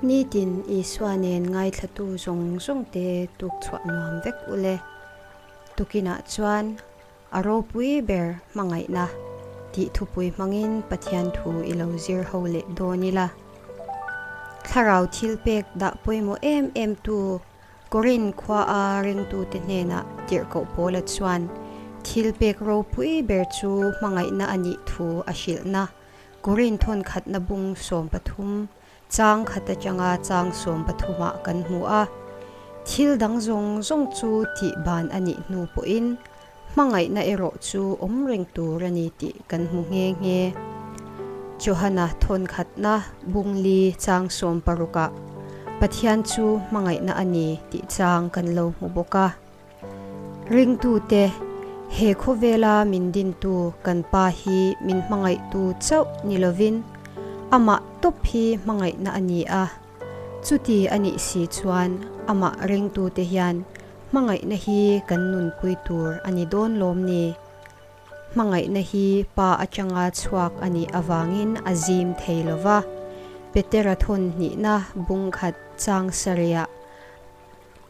Nitin Isua nen ngaithlatu zawng zawngte tuk chhuah nuam vek u le. Tukinah chuan a ropui ber hmangaihna tih thupui hmangin Pathian thu i lo zir ho leh dawn ila. Thlarau thilpek dah pawimawh em em tu Korin khua a ringtute hnenah tirhkoh Paula chuan thilpek ropui ber chu hmangaihna a nih thu a hrilhna Korin thawnkhatna bung 13 chang khat atanga chang 13 ah kan hmu a. Thil dang zawng zawng chu tih ban a nih hnu pawhin hmangaihna erawh chu awm reng tur a ni tih kan hmu nghe nghe. Johana thawnkhatna bung li chang 16 ah Pathian chu hmangaihna a ni tih chang kan lo hmu bawk a. Ringtute, he khawvela min dintu kan Pa hi min hmangaihtu chauh ni lovin amah tawp hi hmangaihna a ni a. Chuti a nih si chuan amah ringtute hian hmangaihna hi kan nunpui tur a ni dawn lawm ni? Hmangaihna hi Pa atanga chhuak a nih avangin a zim thei lo va. Petera thawn hnihna bung khat chang sarihah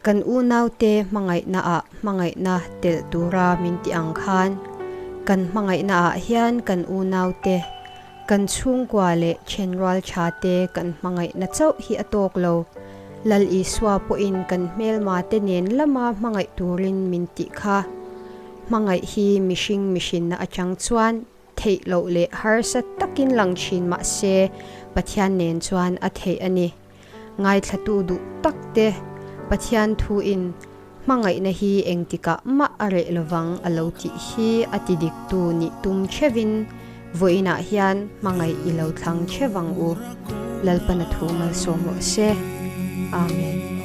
Kan unaute hmangaihnaah hmangaihna telh tura min ti ang khan, kan hmangaihnaah hian kan unaute, kan chhungkua leh thenrual thate kan hmangaihna chauh hi a tawk lo. Lal Isua pawhin kan hmelmate nen lama hmangaih turin min tih kha. Hmangaih hi mihring mihrinna atang chuan theih loh leh harsa takin lang thin mah se Pathian nen chuan a theih a ni. Ngaithlatu duh tak te Pathian thuin hmangaihna hi engtikah mah a reh lovang a lo tih hi a ti diktu nih tum theuhin vawiinah hian hmangaih i lo thlang theu ang u. Lalpana thu malsawm rawh se. Amen.